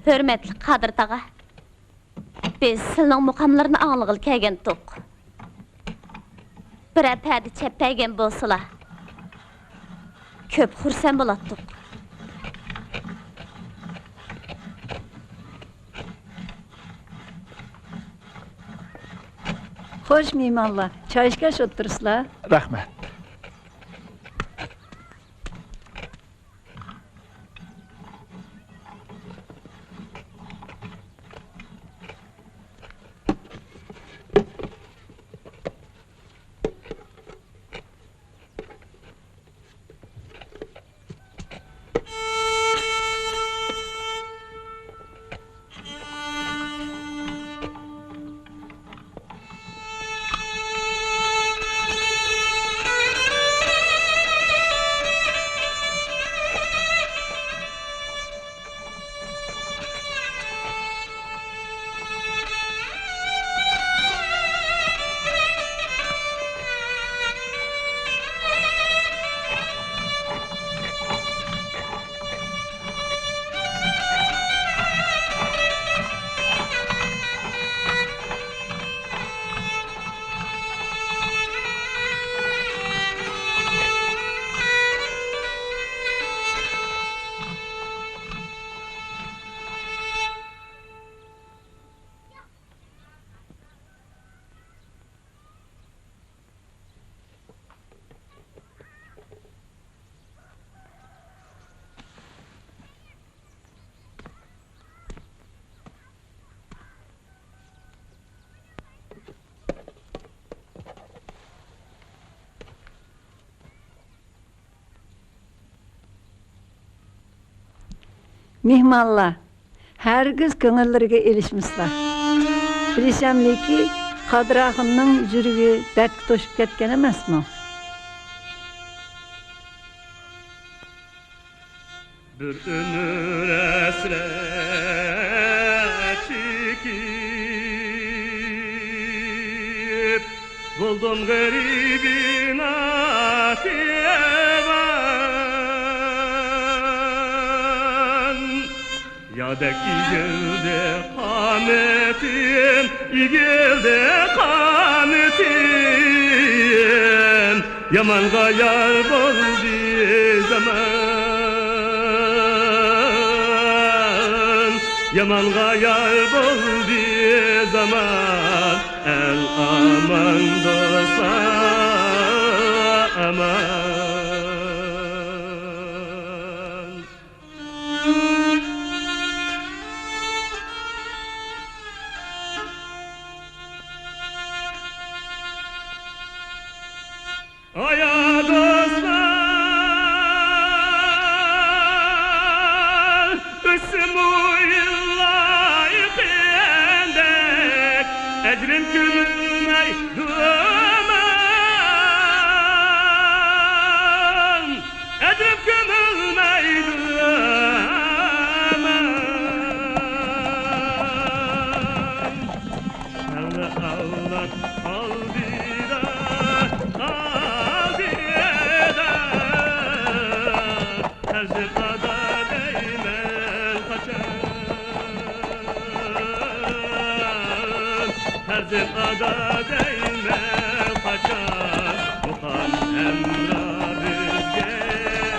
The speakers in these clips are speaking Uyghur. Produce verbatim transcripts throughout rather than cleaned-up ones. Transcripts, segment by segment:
ھۆرمەتلىك قادىر تاغا، بىز سىلىنىڭ مۇقاملىرىنى ئاڭلىغىلى كەلگەنتۇق. بىرەر پەدە چەپ بەرگەن بولسىلا، كۆپ خۇرسەن بولاتتۇق. خوش، مېھمانلار، چاي ئىچكەچ ئولتۇرىسىلەر. رەھمەت. مېھمانلار، ھەرگىز كۆڭۈللىرىگە ئېلىشمىسىلا. بىلىشەملىكى، قادىر ئاخۇننىڭ يۈرىكى دەردكە توشۇپ كەتكەن ئەمەسمۇ؟ بىر ئۆمۈر ھەسرەت چېكىپ، بولدۇم غېرىبى ناتىۋان. يادەك ئېگىلدى قانىتىم، ئېگىلدى قانىتىم. يامانغا يار بولدى زامان، يامانغا يار بولدى زامان. ئەل ئامان، دوستلار ئامان. ئايا دوستلار، ئۆتسىمۇ يىللار يېقىندەك، ئەجرىم كۆمۈلمەيدۇ ئامان. ئەجرىم كۆمۈلمەيدۇ ئامان. ئەڭلى ئەۋلاد ئالدىدا، ئالدىدا. پەرزەنت ئادا دەيمەن قاچان. پەرزەنت ئادا دەيمەن قاچان، مۇقام ھەمراھ بىزگە ئامان.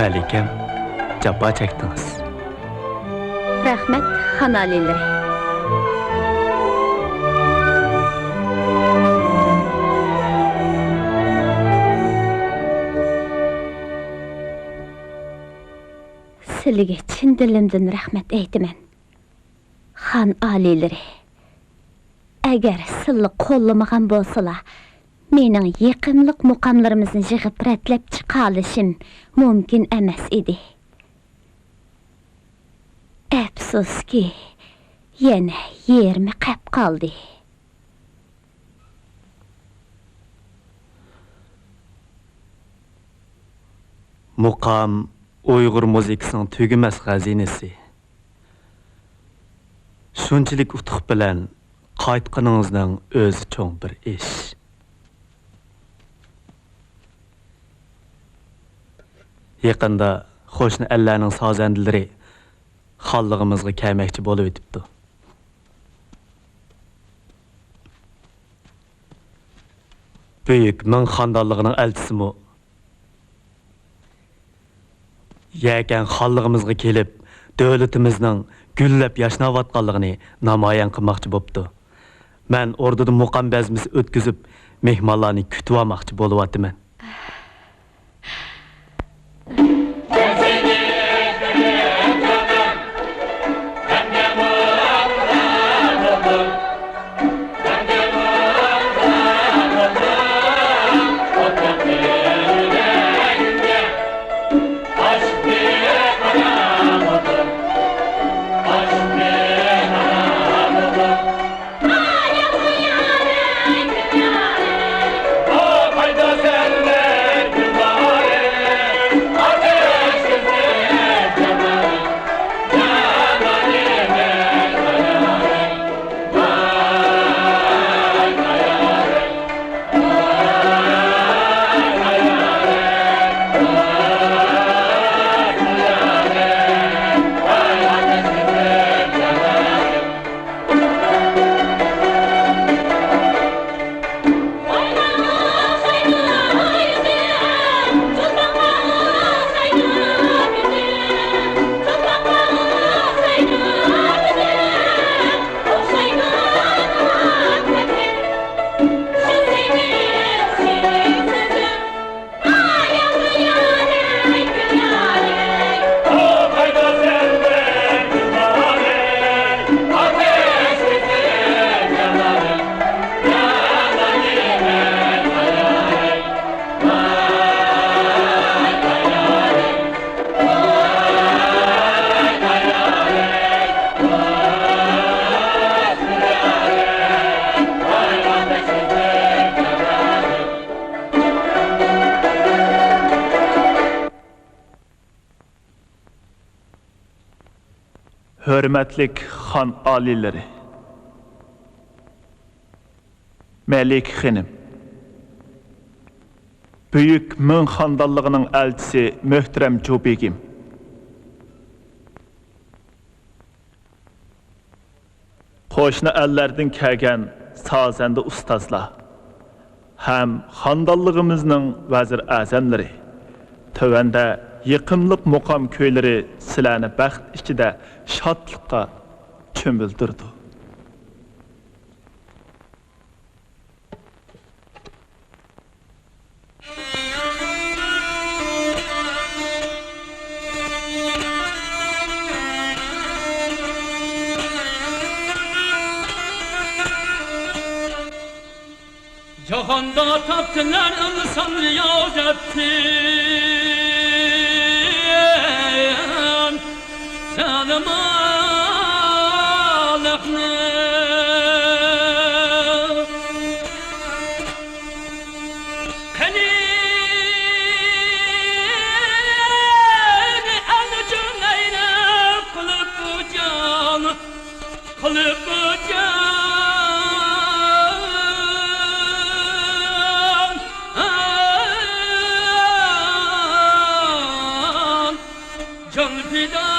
مەلىكەم، جاپا چەكتىڭىز. رەھمەت، خان ئالىيلىرى. سىلىگە چىن دىلىمدىن رەھمەت ئېيتىمەن، خان ئالىيلىرى. ئەگەر سىللا قوللىمىغان بولسىلا، مېنىڭ يېقىملىق مۇقاملىرىمىزنى يىغىپ رەتلەپ چىقالىشىم مۇمكىن ئەمەس ئىدى. ئەپسۇسكى، يەنە يېرىمى قېپ قالدى. مۇقام ئۇيغۇر مۇزىكىسىنىڭ تۈگىمەس خەزىنىسى. شۇنچىلىك ئۇتۇق بىلەن قايتقىنىڭىزنىڭ ئۆزى چوڭ بىر ئىش. يېقىندا قوشنا ئەللەرنىڭ سازەندىلىرى خانلىقىمىزغا كەلمەكچى بولۇۋېتىپتۇ. بۈيۈك مىڭ خاندانلىقىنىڭ ئەلچىسىمۇ يەكەن خانلىقىمىزغا كېلىپ، دۆلىتىمىزنىڭ گۈللەپ ياشناۋاتقانلىقىنى نامايان قىلماقچى بوپتۇ. مەن ئوردىدا مۇقام بەزمىسى ئۆتكۈزۈپ، مېھمانلارنى كۈتۈۋالماقچى بولۇۋاتىمەن. ھۆرمەتلىك خان ئالىيلىرى، مەلىكە خېنىم، بۈيۈك مىڭ خاندانلىقىنىڭ ئەلچىسى مۆھتەرەم جۇ بېگىم، قوشنا ئەللەردىن كەلگەن سازەندە ئۇستازلار ھەم خاندانلىقىمىزنىڭ ۋەزىر ئەزەملىرى، تۆۋەندە يېقىملىق مۇقام كۈيلىرى سىلەرنى بەخت ئىچىدە شادلىققا چۆمۈلدۈرىدۇ. جاھاندا تاپتىلار ئىنسان رىيازەتتىن سالىمانلىقنى. قېنى ئەنە جۈڭئەينى قىلىپ بۇ جان، قىلىپ بۇ جان. جان پىدالىقنىڭ.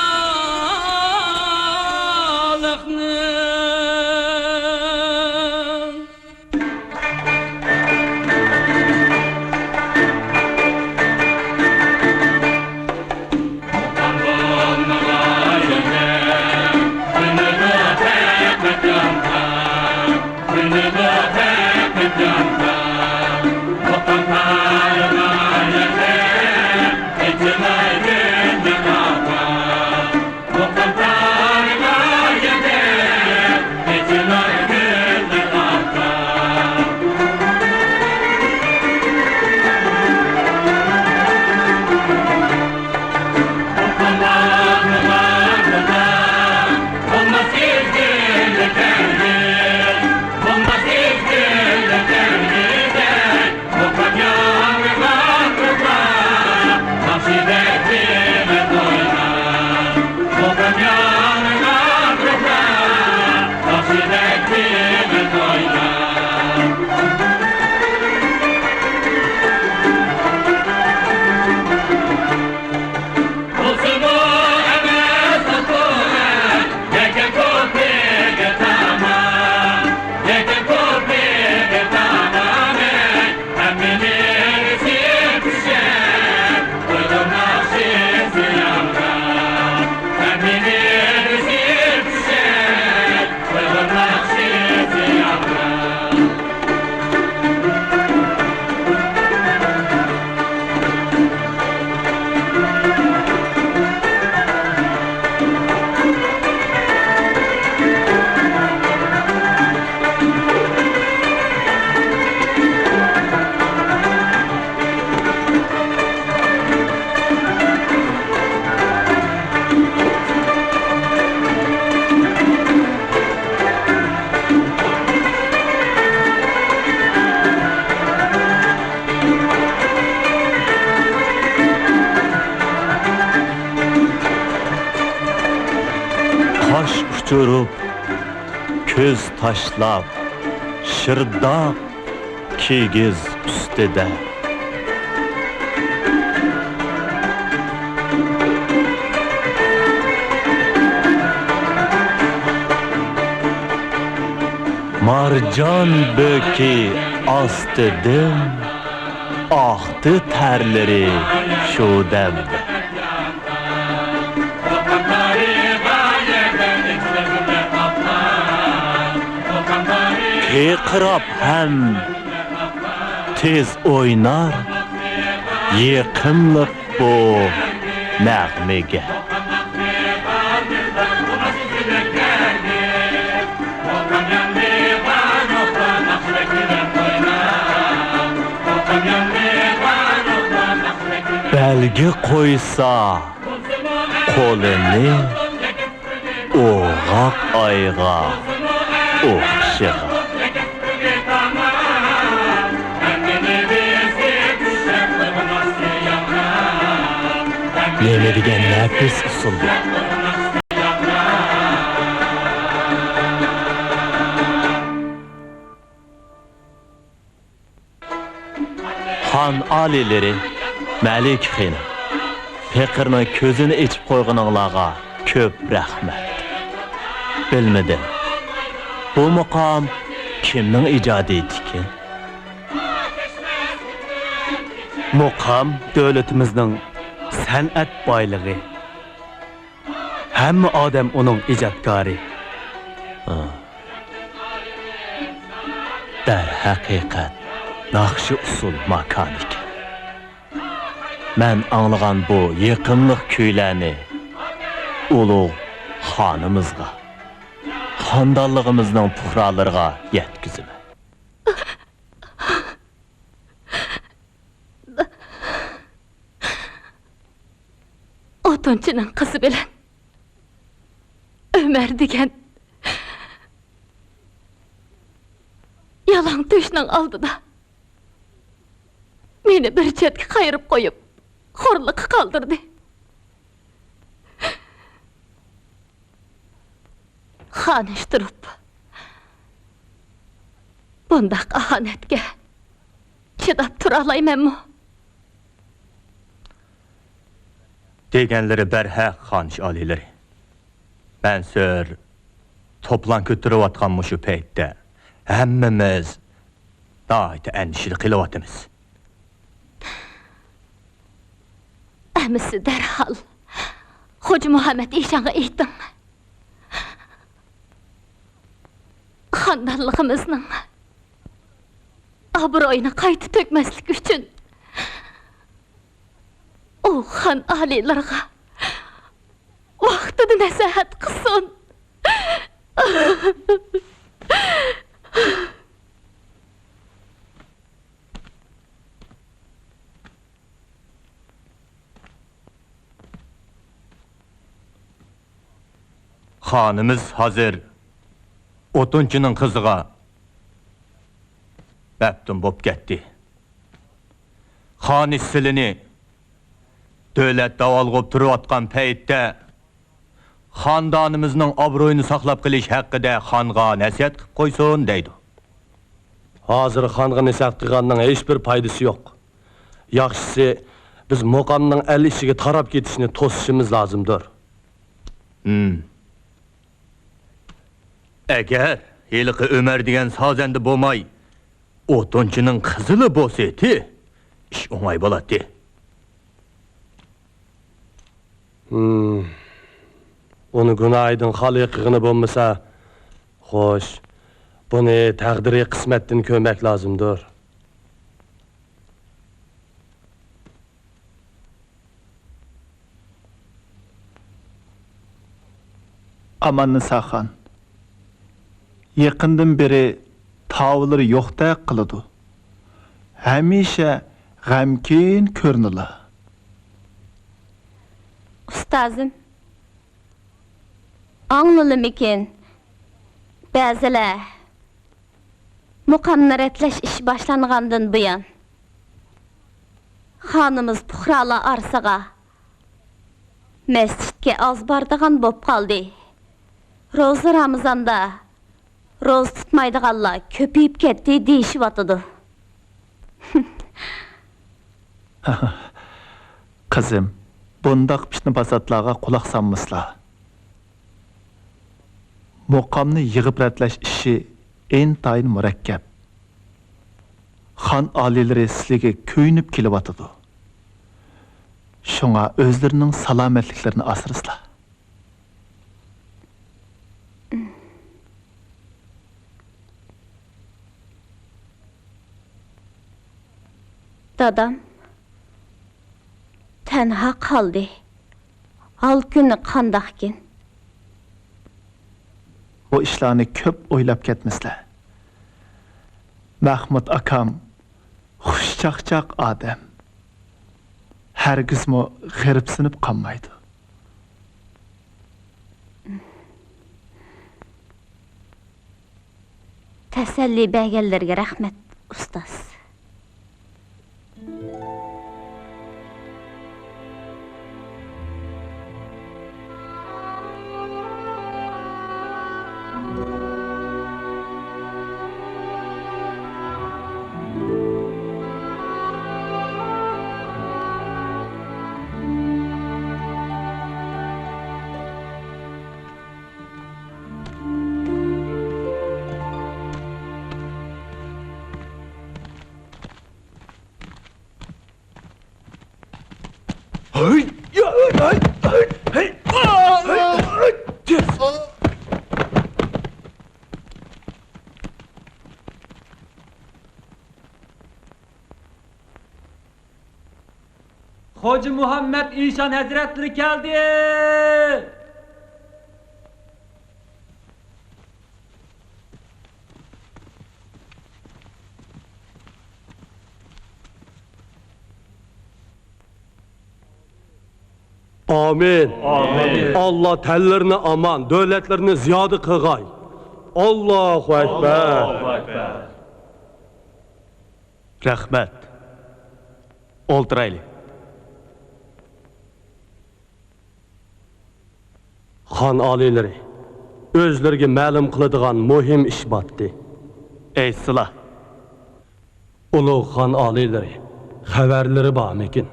قاش ئۇچۇرۇپ، كۆز تاشلاپ، شىرداق كىگىز ئۈستىدە. مارجان بۆكى ئاستىدىن ئاقتى تەرلىرى شۇ دەم. قىرقىراپ ھەم تېز ئوينار يېقىملىق بۇ نەغمىگە. بەلگە قويسا قولىنى ئوغاق ئايغا ئوخشىغان. نېمە دېگەن نەپىس ئۇسۇل بۇ! خان ئالىيلىرى، مەلىكە خېنىم، پېقىرنىڭ كۆزىنى ئېچىپ قويغىنىڭلارغا كۆپ رەھمەت. بىلمىدىم، بۇ مۇقام كىمنىڭ ئىجادىيىتىكىن؟ مۇقام دۆلىتىمىزنىڭ سەنئەت بايلىقى. ھەممە ئادەم ئۇنىڭ ئىجادكارى. ھا. دەرھەقىقەت، ناخشا-ئۇسسۇل ماكانى ئىكەن. مەن ئاڭلىغان بۇ يېقىملىق كۈيلەرنى ئۇلۇغ خانىمىزغا، خاندانلىقىمىزنىڭ پۇقرالىرىغا يەتكۈزىمەن. ئوتۇنچىنىڭ قىزى بىلەن ئۆمەر دېگەن يالاڭ تۆشنىڭ ئالدىدا مېنى بىر چەتكە قايرىپ قويۇپ، خورلۇققا قالدۇردى. خانىش تۇرۇپ، بۇنداق ئاھانەتكە چىداپ تۇرالايمەنمۇ؟ دېگەنلىرى بەرھەق، خانىش ئالىيلىرى. مەنسۇر توپىلاڭ كۆتۈرۈۋاتقان مۇشۇ پەيتتە ھەممىمىز ناھايىتى ئەندىشىدە قېلىۋاتىمىز. ئەمىسە دەرھال خوجا مۇھەممەد ئىشانغا ئېيتىڭ. خاندانلىقىمىزنىڭ ئابرۇيىنى قايتا تۆكمەسلىك ئۈچۈن، ئۇ خان ئالىيلىرىغا ۋاقتىدا نەسىھەت قىلسۇن. خانىمىز ھازىر ئوتۇنچىنىڭ قىزىغا مەپتۇن بولۇپ كەتتى. خانىش سىلىنى دۆلەت داۋالغۇپ تۇرۇۋاتقان پەيتتە، خاندانىمىزنىڭ ئابرۇيىنى ساقلاپ قېلىش ھەققىدە خانغا نەسىھەت قىلىپ قويسۇن دەيدۇ. ھازىر خانغا نەسىھەت قىلغاننىڭ ھېچبىر پايدىسى يوق. ياخشىسى، بىز مۇقامنىڭ ئەل ئىچىگە تاراپ كېتىشىنى توسۇشىمىز لازىمدۇر. ھىم. ئەگەر ھېلىقى ئۆمەر دېگەن سازەندە بولماي، ئوتۇنچىنىڭ قىزىلا بولسىتى، ئىش ئوڭاي بولاتتى. ھىم. ئۇنى گۇناھىدىن خالىي قىلغىنى بولمىسا، خوش، بۇنى تەقدىرىي قىسمەتتىن كۆرمەك لازىمدۇر. ئاماننىساخان، يېقىندىن بېرى تاۋۇرلىرى يوقتەك قىلىدۇ. ھەمىشە غەمكىن كۆرۈنىلا. ئۇستازىم، ئاڭلىدىمىكىن؟ بەزىلەر مۇقامنى رەتلەش ئىشى باشلانغاندىن بۇيان، خانىمىز پۇقرالار ئارىسىغا مەسچىتكە ئاز بارىدىغان بوپ قالدى. روزا رامىزاندا روزا تۇتمايدىغانلار كۆپىيىپ كەتتى دېيىشىۋاتىدۇ. قىزىم، بۇنداق پىتنە-پاساتلارغا قۇلاق سالمىسىلا. مۇقامنى يىغىپ رەتلەش ئىشى ئىنتايىن مۇرەككەپ. خان ئالىيلىرى سىلىگە كۆيۈنۈپ كېلىۋاتىدۇ. شۇڭا ئۆزلىرىنىڭ سالامەتلىكلىرىنى ئاسرىسىلا. دادام تەنھا قالدى. ھال-كۈنى قانداقكىن؟ بۇ ئىشلارنى كۆپ ئويلاپ كەتمىسىلە. مەخمۇت ئاكام خۇشچاقچاق ئادەم. ھەرگىزمۇ غېرىبسىنىپ قالمايدۇ. تەسەللى بەرگەنلىرىگە رەھمەت، ئۇستاز. خوجا مۇھەممەد ئىشان ھەزرەتلىرى كەلدى! ئامىن. ئامىن. ئاللا تەنلىرىنى ئامان، دۆلەتلىرىنى زىيادە قىلغاي. ئاللاھۇ ئەكبەر. ئاللاھۇ ئەكبەر. رەھمەت. ئولتۇرايلى. خان ئالىيلىرى، ئۆزلىرىگە مەلۇم قىلىدىغان مۇھىم ئىش باتتى. ئېيتسىلا. ئۇلۇغ خان ئالىيلىرى، خەۋەرلىرى بارمىكىن؟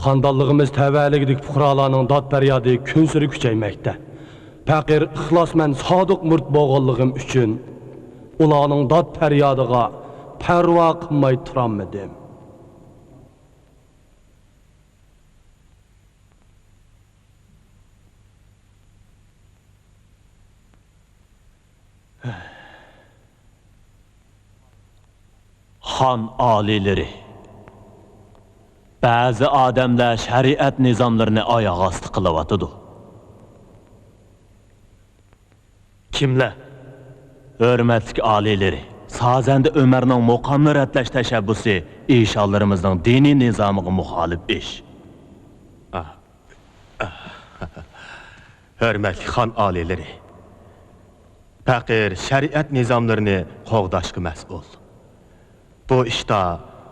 خاندانلىقىمىز تەۋەلىكىدىكى پۇقرالارنىڭ داد-پەريادى كۈنسېرى كۈچەيمەكتە. پەقىر ئىخلاسمەن سادىق مۇرىت بولغانلىقىم ئۈچۈن، ئۇلارنىڭ داد-پەريادىغا پەرۋا قىلماي تۇرالمىدىم. خان ئالىيلىرى، بەزى ئادەملەر شەرىئەت نىزاملىرىنى ئاياغ ئاستى قىلىۋاتىدۇ. كىملەر؟ ھۆرمەتلىك ئالىيلىرى، سازەندە ئۆمەرنىڭ مۇقامنى رەتلەش تەشەببۇسى ئىشانلىرىمىزنىڭ دىنىي نىزامىغا مۇخالىپ ئىش. ھۆرمەتلىك خان ئالىيلىرى، پەقىر شەرىئەت نىزاملىرىنى قوغداشقا مەسئۇل. بۇ ئىشتا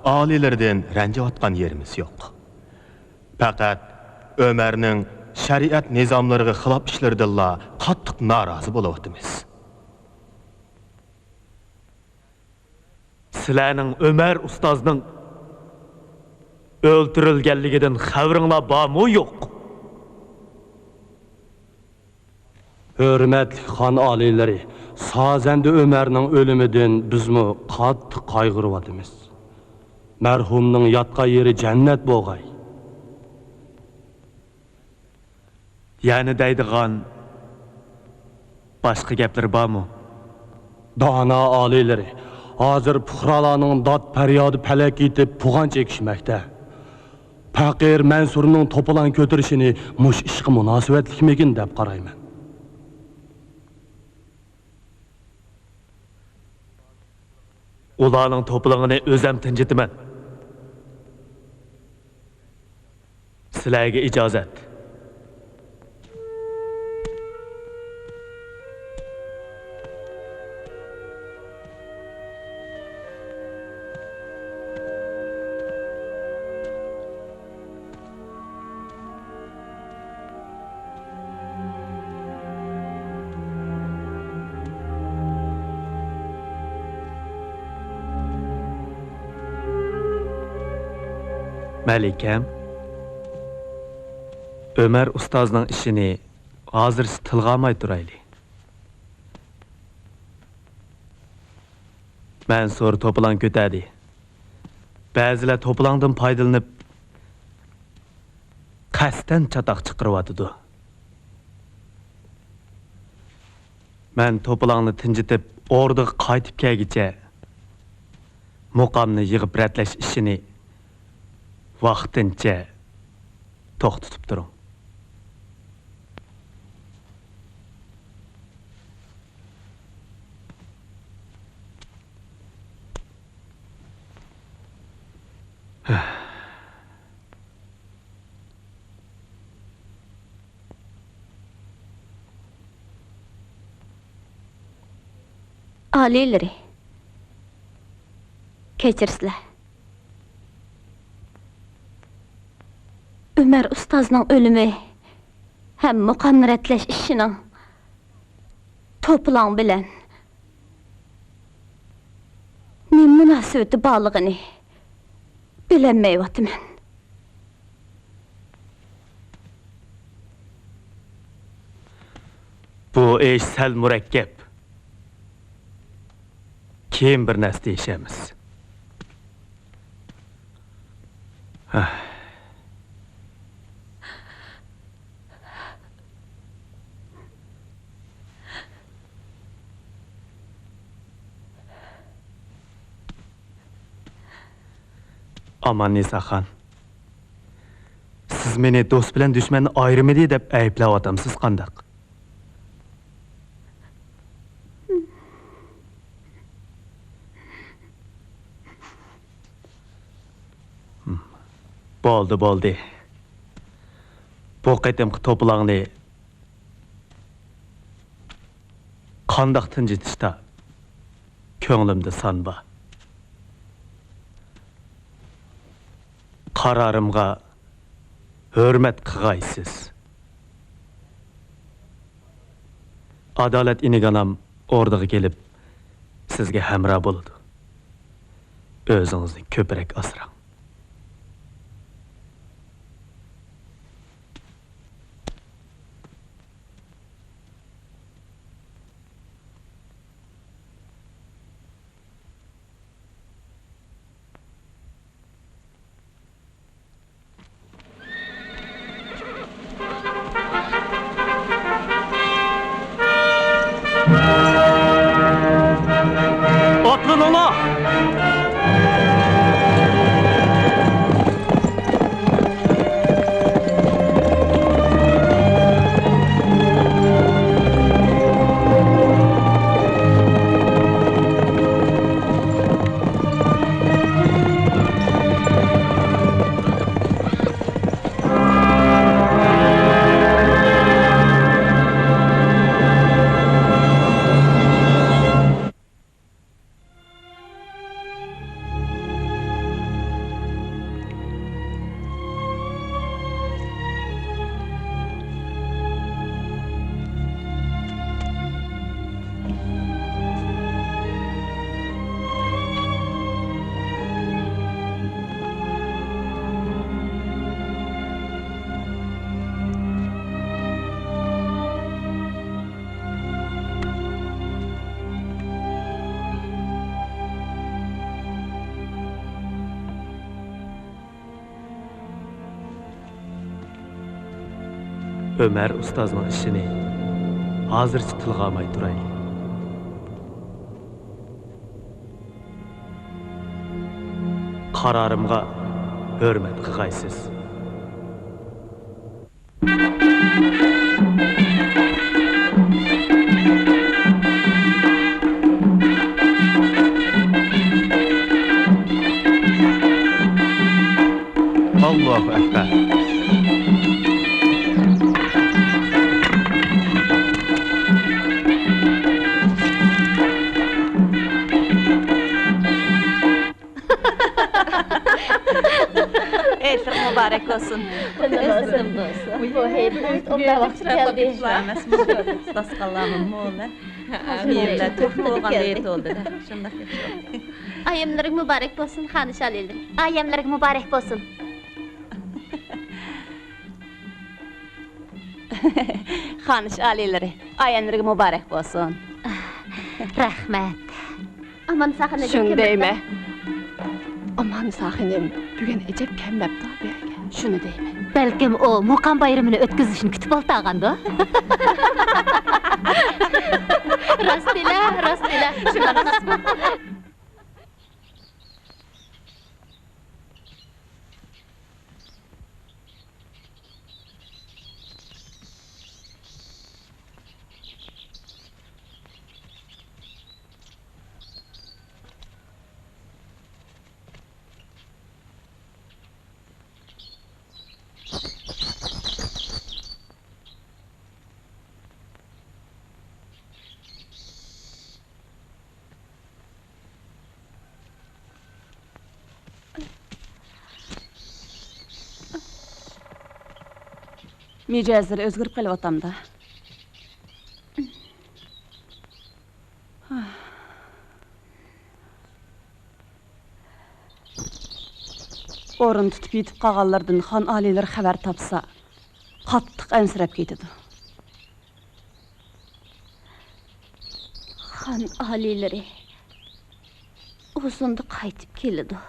ئالىيلىرىدىن رەنجىۋاتقان يېرىمىز يوق. پەقەت ئۆمەرنىڭ شەرىئەت نىزاملىرىغا خىلاپ ئىشلىرىدىنلا قاتتىق نارازى بولۇۋاتىمىز. سىلەرنىڭ ئۆمەر ئۇستازنىڭ ئۆلتۈرۈلگەنلىكىدىن خەۋىرىڭلار بارمۇ يوق؟ ھۆرمەتلىك خان ئالىيلىرى، سازەندە ئۆمەرنىڭ ئۆلۈمىدىن بىزمۇ قاتتىق قايغۇرۇۋاتىمىز. مەرھۇمنىڭ ياتقان يېرى جەننەت بولغاي. يەنە دەيدىغان باشقا گەپلىرى بارمۇ؟ دانا ئالىيلىرى، ھازىر پۇقرالارنىڭ داد پەريادى پەلەككە يېتىپ پۇغان چېكىشمەكتە. پەقىر مەنسۇرنىڭ توپىلاڭ كۆتۈرۈشىنى مۇشۇ ئىشقا مۇناسىۋەتلىكمىكىن دەپ قارايمەن. ئۇلارنىڭ توپىلىڭىنى ئۆزەم تىنجىتىمەن. سىلەرگە ئىجازەت. مەلىكەم، ئۆمەر ئۇستازنىڭ ئىشىنى ھازىرچە تىلغا ئالماي تۇرايلى. مەنسۇر توپىلاڭ كۆتەردى. بەزىلەر توپىلاڭدىن پايدىلىنىپ، قەستەن چاتاق چىقىرىۋاتىدۇ. مەن توپىلاڭنى تىنجىتىپ، ئوردىغا قايتىپ كەلگۈچە، مۇقامنى يىغىپ رەتلەش ئىشىنى ۋاقتىنچە توختىتىپ تۇرۇڭ. ئالىيلىرى، كەچۈرسىلەر. ئۆمەر ئۇستازنىڭ ئۆلۈمى ھەم مۇقامنى رەتلەش ئىشىنىڭ توپىلاڭ بىلەن نېمە مۇناسىۋىتى بارلىقىنى بىلەلمەيۋاتىمەن. بۇ ئىش سەل مۇرەككەپ. كېيىن بىر نەرسە دېيىشەرمىز. ئاماننىساخان، سىز مېنى دوست بىلەن دۈشمەننى ئايرىمىدى دەپ ئەيىبلەۋاتامسىز قانداق؟ بولدى، بولدى. بۇ قېتىمقى توپىلاڭنى قانداق تىنجىتىشتا كۆڭلۈمدە سان بار. قارارىمغا ھۆرمەت قىغايسىز. ئادالەت ئىنىگانام ئوردىغا كېلىپ، سىزگە ھەمراھ بولىدۇ. ئۆزىڭىزنى كۆپرەك ئاسراڭ. ئاتلىنىڭلار! ئۆمەر ئۇستازنىڭ ئىشىنى ھازىرچە تىلغا ئالماي تۇرايلى. قارارىمغا ھۆرمەت قىلغايسىز. ئاللاھۇ ئەكبەر. ھېيتلىرىڭ مۇبارەك بولسۇن. بۇ ھېيت، ھېيت ئوبدان ۋاقتى كەلدى. داستىخانلارمۇ مول، ھە؟ مېۋىلەر تۆكۈلۈپ بولغان ھېيت بولدى، شۇنداق ياخشى بولدى. ئايەملىرىڭ مۇبارەك بولسۇن، خانىش ئالىيلىرى. ئايەملىرىڭ مۇبارەك بولسۇن. خانىش ئالىيلىرى، ئايەملىرىگە مۇبارەك بولسۇن. رەھمەت. ئاماننىسا خانىم، شۇنى دەيمەن. ئاماننىسا خانىم بۈگۈن ئەجەب كەلمەپتۇ بۇ يەرگە. شۇنى دەيمەن. بەلكىم ئۇ مۇقام بايرىمىنى ئۆتكۈزۈشنى كۈتۈپ ئولتۇرغاندۇ؟ راستىلا، راستىلا. شۇنداق ئەمەسمۇ؟ مىجەزلىرى ئۆزگىرىپ قېلىۋاتامدا. ئورۇن تۇتۇپ يېتىپ قالغانلىرىدىن خان ئالىيلىرى خەۋەر تاپسا، قاتتىق ئەنسىرەپ كېتىدۇ. خان ئالىيلىرى ئۇزۇندا قايتىپ كېلىدۇ.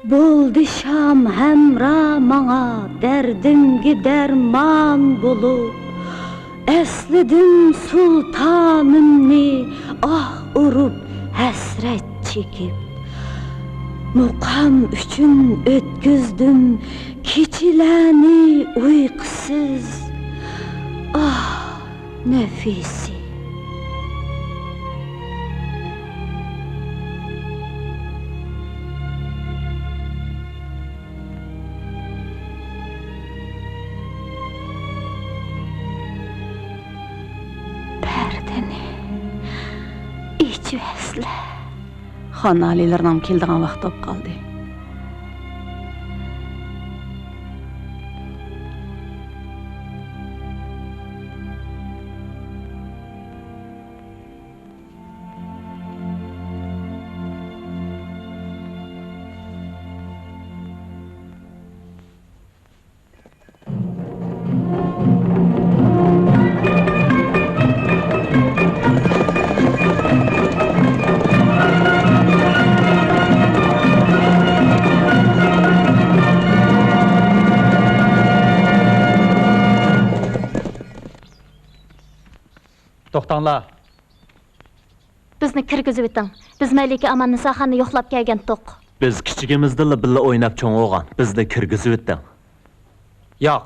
بولدى شام ھەمراھ ماڭا، دەردىمگە دەرمان بولۇپ. ئەسلىدىم سۇلتانىمنى ئاھ ئۇرۇپ، ھەسرەت چېكىپ. مۇقام ئۈچۈن ئۆتكۈزدۈم كېچىلەرنى ئۇيقۇسىز. ئاھ! نەفىسى. پەردىنى ئېچىۋەتسىلە. خان ئالىيلىرىنىڭ كېلىدىغان ۋاقتى بولۇپ قالدى. توختاڭلار! بىزنى كىرگۈزۈۋېتىڭ. بىز مەلىكە ئاماننىساخاننى يوقلاپ كەلگەنتۇق. بىز كىچىكىمىزدىنلا بىللە ئويناپ چوڭ بولغان. بىزنى كىرگۈزۈۋېتىڭ. ياق.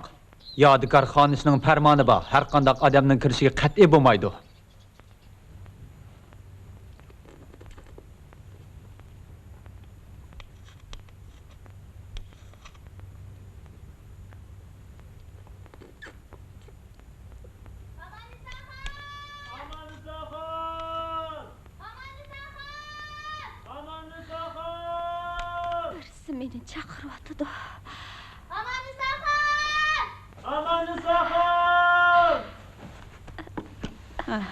يادىكار خانىشنىڭ پەرمانى بار. ھەرقانداق ئادەمنىڭ كىرىشىگە قەتئىي بولمايدۇ. ئاماننىساخان! ئاماننىساخان! ئاماننىساخان! بىرسى مېنى چاقىرىۋاتىدۇ. ئاماننىساخان! ئاماننىساخان! ئاماننىساخان!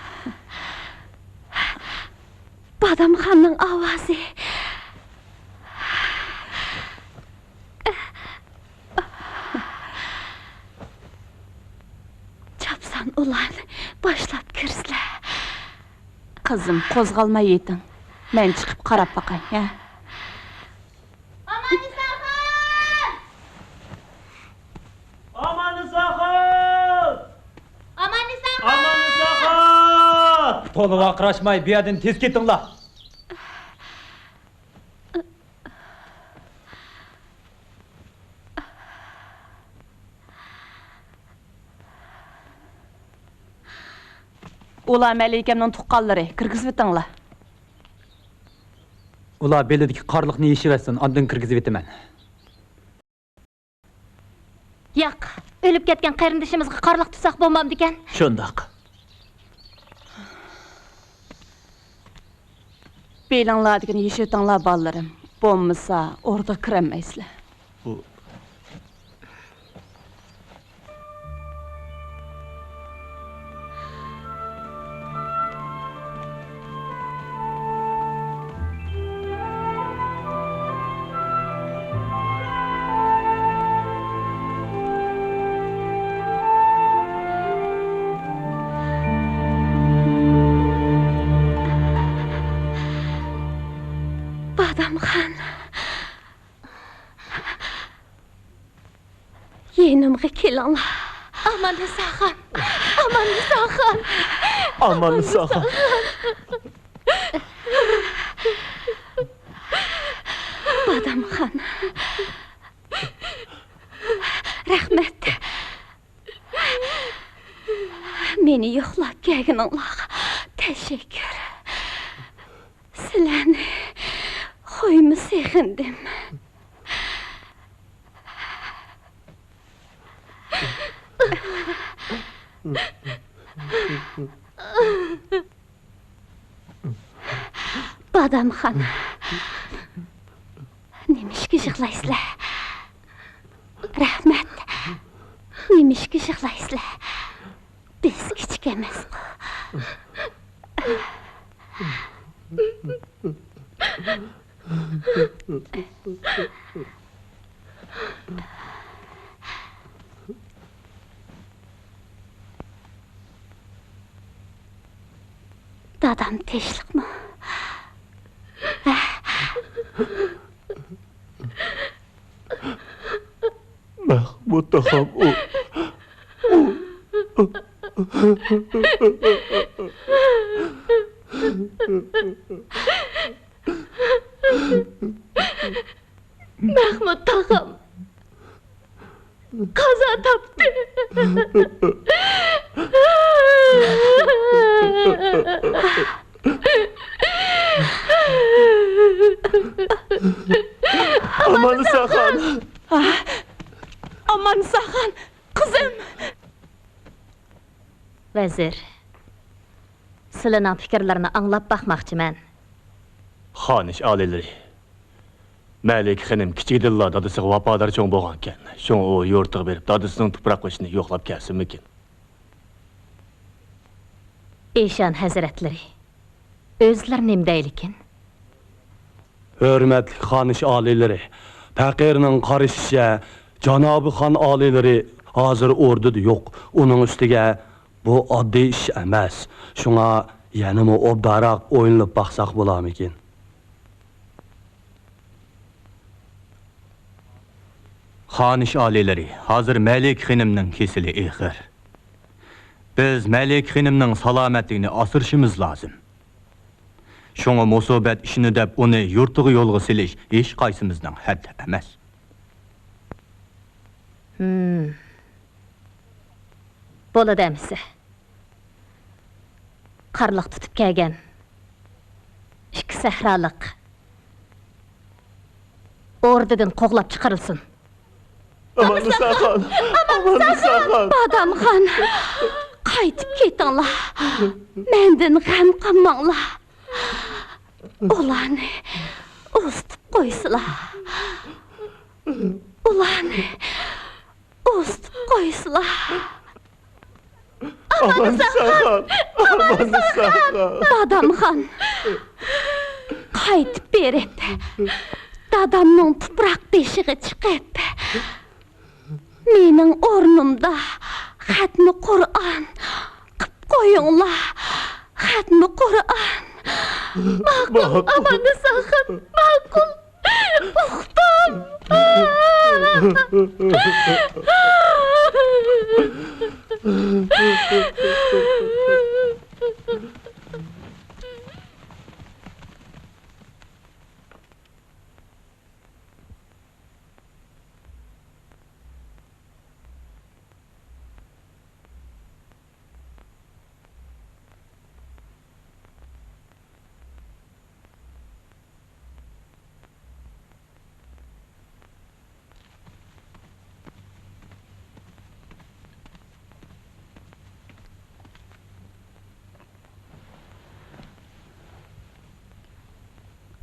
بادامخاننىڭ ئاۋازى. چاپسان ئۇلارنى باشلاپ كىرسىلە. قىزىم، قوزغالماي يېتىڭ. مەن چىقىپ قاراپ باقاي، ھە؟ ئاماننىساخان! ئاماننىساخان! ئاماننىساخان! ئاماننىساخان! تولا ۋارقىراشماي، بۇ يەردىن تېز كېتىڭلار! ئۇلار مەلىكەمنىڭ تۇغقانلىرى، كىرگۈزۈۋېتىڭلار. ئۇلار بېلىدىكى قارلىقنى يېشىۋەتسۇن، ئاندىن كىرگۈزۈۋېتىمەن. ياق، ئۆلۈپ كەتكەن قېرىندىشىمىزغا قارلىق تۇتساق بولمامدىكەن؟ شۇنداق. بېلىڭلاردىكىنى يېشىۋېتىڭلار، بالىلىرىم. بولمىسا، ئوردىغا كىرەلمەيسىلەر. بۇ بادامخان. يېنىمغا كېلىڭلار. ئاماننىساخان! ئاماننىساخان! ئاماننىساخان! بادامخان. رەھمەت. مېنى يوقلاپ كەلگىنىڭلارغا تەشەككۈر. سىلەرنى خويمۇ سېغىندىم. بادامخان، نېمىشقا يىغلايسىلەر؟ رەھمەت، نېمىشقا يىغلايسىلەر؟ بىز كىچىك ئەمەسقۇ. دادام تىنچلىقمۇ؟ ھە؟ مەخمۇت تاغام، ئۇ، ئۇ. مەخمۇت تاغام قازا تاپتى. ئاماننىساخان! ئاماننىساخان! قىزىم! ۋەزىر، سىلىنىڭ پىكىرلىرىنى ئاڭلاپ باقماقچىمەن. خانىش ئالىيلىرى، مەلىكە خېنىم كىچىكىدىنلا دادىسىغا ۋاپادار چوڭ بولغانىكەن. شۇڭا ئۇ يۇرتىغا بېرىپ، دادىسىنىڭ تۇپراق بېشىنى يوقلاپ كەلسىمىكىن؟ ئىشان ھەزرەتلىرى، ئۆزلىرى نېمە دەيلىكىن؟ ھۆرمەتلىك خانىش ئالىيلىرى، پەقىرنىڭ قارىشىچە، جانابىي خان ئالىيلىرى ھازىر ئوردىدا يوق. ئۇنىڭ ئۈستىگە بۇ ئاددىي ئىش ئەمەس. شۇڭا يەنىمۇ ئوبدانراق ئويلىنىپ باقساق بولارمىكىن؟ خانىش ئالىيلىرى، ھازىر مەلىكە خېنىمنىڭ كېسىلى ئېغىر. بىز مەلىكە خېنىمنىڭ سالامەتلىكىنى ئاسرىشىمىز لازىم. شۇڭا مۇسىبەت ئىشىنى دەپ ئۇنى يۇرتىغا يولغا سېلىش ھېچقايسىمىزنىڭ ھەددى ئەمەس. ھىم. بولىدۇ ئەمىسە. قارلىق تۇتۇپ كەلگەن ئىككى سەھرالىق ئوردىدىن قوغلاپ چىقىرىلسۇن. ئاماننىساخان! ئاماننىساخان! بادامخان! قايتىپ كېتىڭلار. مەندىن غەم قىلماڭلار. ئۇلارنى ئۇزىتىپ قويسىلا. ئۇلارنى ئۇزىتىپ قويسىلا. ئاماننىساخان! ئاماننىساخان! بادامخان! قايتىپ بېرىپ، دادامنىڭ تۇپراق بېشىغا چىقىپ، مېنىڭ ئورنۇمدا خەتمە قۇرئان، قىپ قويۇڭلار، خەتمە قۇرئان. ماقۇل، ماقۇل. ئاماندا ساخىن، ماقۇل. ئۇقتۇم.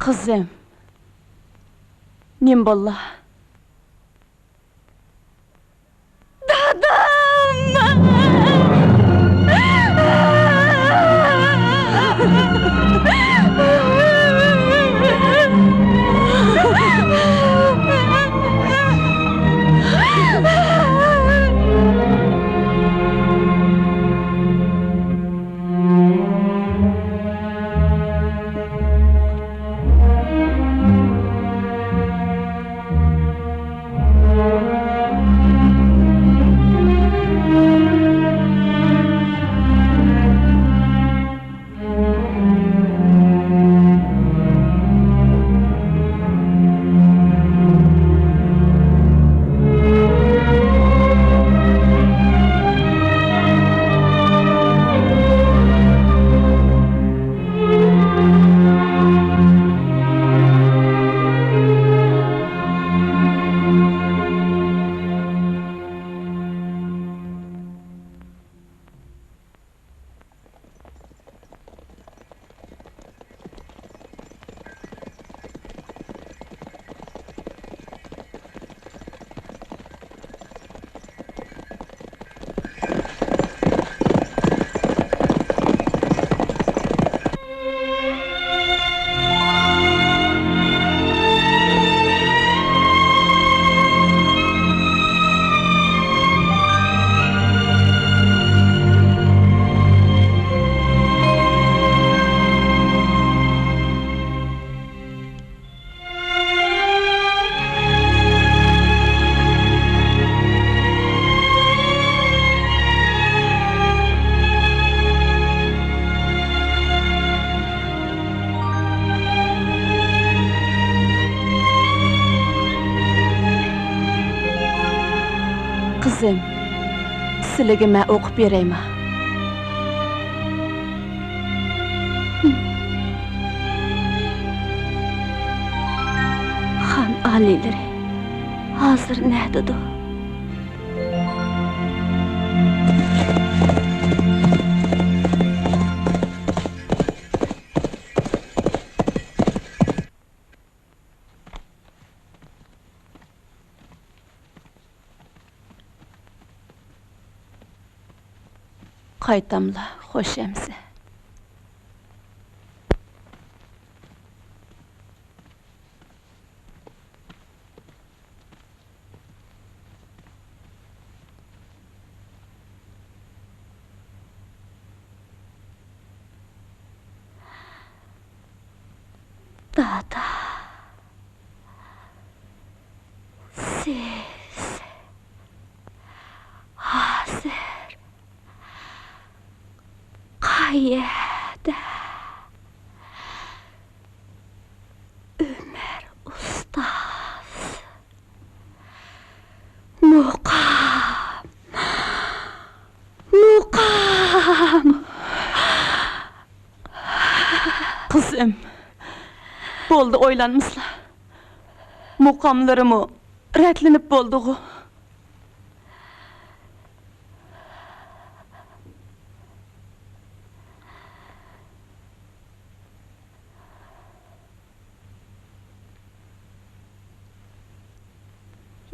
قىزىم، نېمە بولدى؟ دادام! قىزىم، سىلىگە مەن ئوقۇپ بېرەيما؟ خان ئالىيلىرى ھازىر نەدىدۇ؟ قايتاملا خوش ئەمىسە. دادا، سىز ھازىر قەيەردە؟ ئۆمەر ئۇستاز. مۇقام. مۇقام. قىزىم، بولدى، ئويلانمىسىلا. مۇقاملىرىمۇ رەتلىنىپ بولدىغۇ.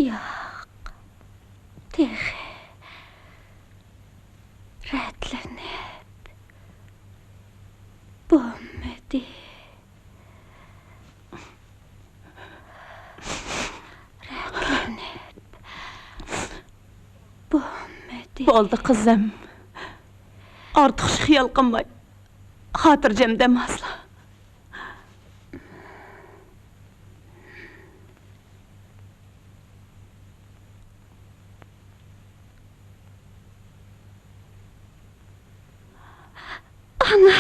ياق، تېخى رەتلىنىپ بولمىدى. بولدى، قىزىم. ئارتۇقچە خىيال قىلماي، خاتىرجەم دەم ئاسلا. ئانا!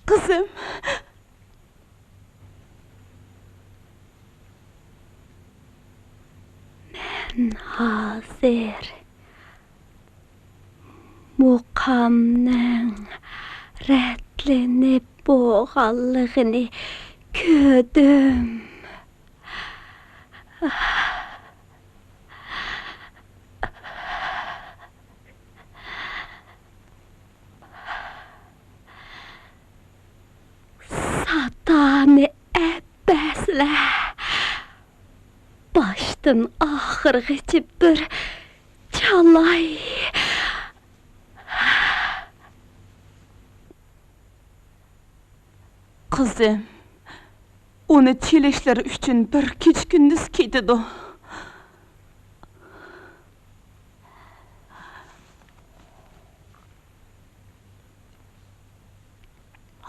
قىزىم. مەن ھازىر مۇقامنىڭ رەتلىنىپ بولغانلىقىنى كۆردۈم. ساتانى ئەبەسلەر باشتىن ئاخىرغىچە بىر چالاي. قىزىم، ئۇنى چېلىشلىرى ئۈچۈن بىر كېچە-كۈندۈز كېتىدۇ.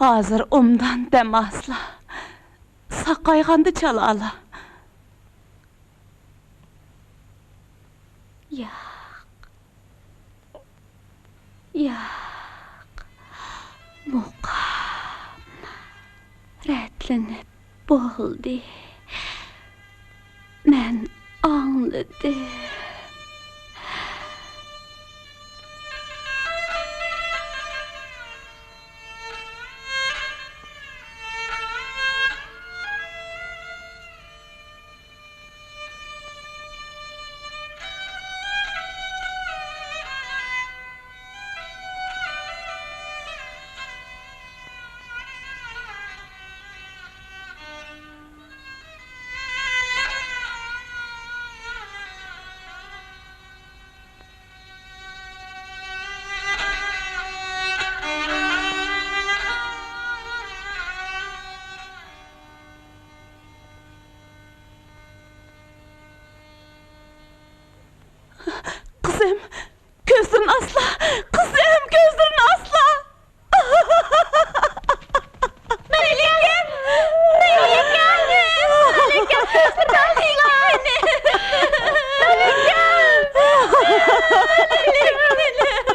ھازىر ئوبدان دەم ئالسىلا، ساقايغاندا چالالار. ياق. ياق، مۇقام رەتلىنىپ بولدى. مەن ئاڭلىدىم. قىزىم، كۆزلىرىنى ئاسلا! قىزىم، كۆزلىرىنى ئاسلا! مەلىكەم! مەلىكەم! مەلىكەم، كۆزلىرىنى ئاسلا! مەلىكەم! مەلىكەم!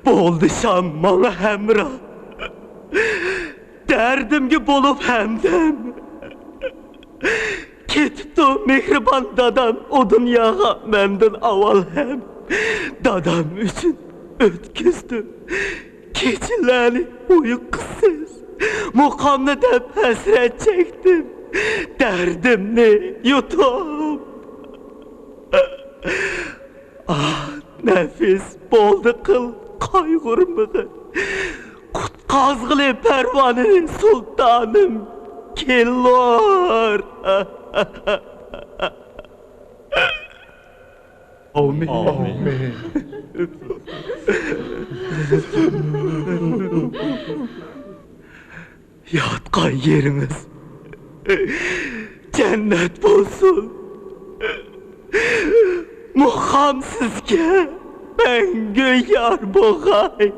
بۇ يولدىشىم ماڭا ھەمراھ، دەردىمگە بولۇپ ھەمدەم. كېتىپتۇ مېھرىبان دادام ئۇ دۇنياغا مەندىن ئاۋۋال ھەم. دادام ئۈچۈن ئۆتكۈزدۈم كېچىلەرنى ئۇيقۇسىز. مۇقامنى دەپ ھەسرەت چەكتىم، دەردىمنى يۇتۇپ. ئاھ، نەفىس، بولدى قىل قايغۇرمىغىن. قۇتقازغىلى پەرۋانىنى سۇلتانىم كېلۇر. ئامىن. ئامىن. ياتقان يېرىڭىز جەننەت بولسۇن. مۇقام سىزگە مەڭگۈ يار بولغاي.